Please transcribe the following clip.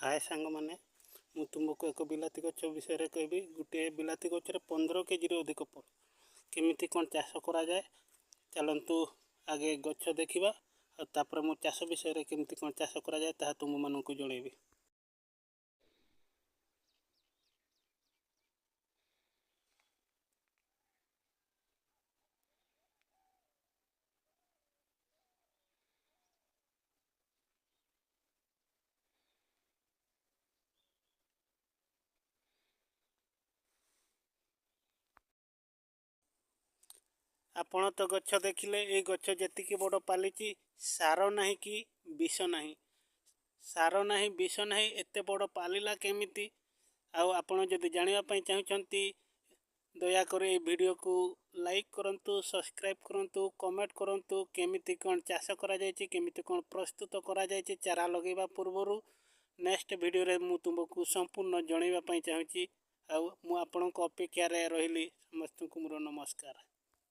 ହାଏ ସାଙ୍ଗମାନେ, ମୁଁ ତୁମକୁ ଏକ ବିଲାତି ଗଛ ବିଷୟରେ କହିବି। ଗୋଟିଏ ବିଲାତି ଗଛରେ 15 କେଜିରୁ ଅଧିକ ଫଳ। କେମିତି କ'ଣ ଚାଷ କରାଯାଏ, ଚାଲନ୍ତୁ ଆଗେ ଗଛ ଦେଖିବା, ଆଉ ତାପରେ ମୁଁ ଚାଷ ବିଷୟରେ କେମିତି କ'ଣ ଚାଷ କରାଯାଏ ତାହା ତୁମମାନଙ୍କୁ ଜଣାଇବି। ଆପଣ ତ ଗଛ ଦେଖିଲେ, ଏଇ ଗଛ ଯେତିକି ବଡ଼ ପାଲିଛି, ସାର ନାହିଁ କି ବିଷ ନାହିଁ, ସାର ନାହିଁ, ବିଷ ନାହିଁ, ଏତେ ବଡ଼ ପାଲିଲା କେମିତି? ଆଉ ଆପଣ ଯଦି ଜାଣିବା ପାଇଁ ଚାହୁଁଛନ୍ତି, ଦୟାକରି ଏଇ ଭିଡ଼ିଓକୁ ଲାଇକ୍ କରନ୍ତୁ, ସବସ୍କ୍ରାଇବ୍ କରନ୍ତୁ, କମେଣ୍ଟ କରନ୍ତୁ। କେମିତି କ'ଣ ଚାଷ କରାଯାଇଛି, କେମିତି କ'ଣ ପ୍ରସ୍ତୁତ କରାଯାଇଛି ଚାରା ଲଗାଇବା ପୂର୍ବରୁ, ନେକ୍ସଟ ଭିଡ଼ିଓରେ ମୁଁ ତୁମକୁ ସମ୍ପୂର୍ଣ୍ଣ ଜଣାଇବା ପାଇଁ ଚାହୁଁଛି। ଆଉ ମୁଁ ଆପଣଙ୍କ ଅପେକ୍ଷାରେ ରହିଲି। ସମସ୍ତଙ୍କୁ ମୋର ନମସ୍କାର।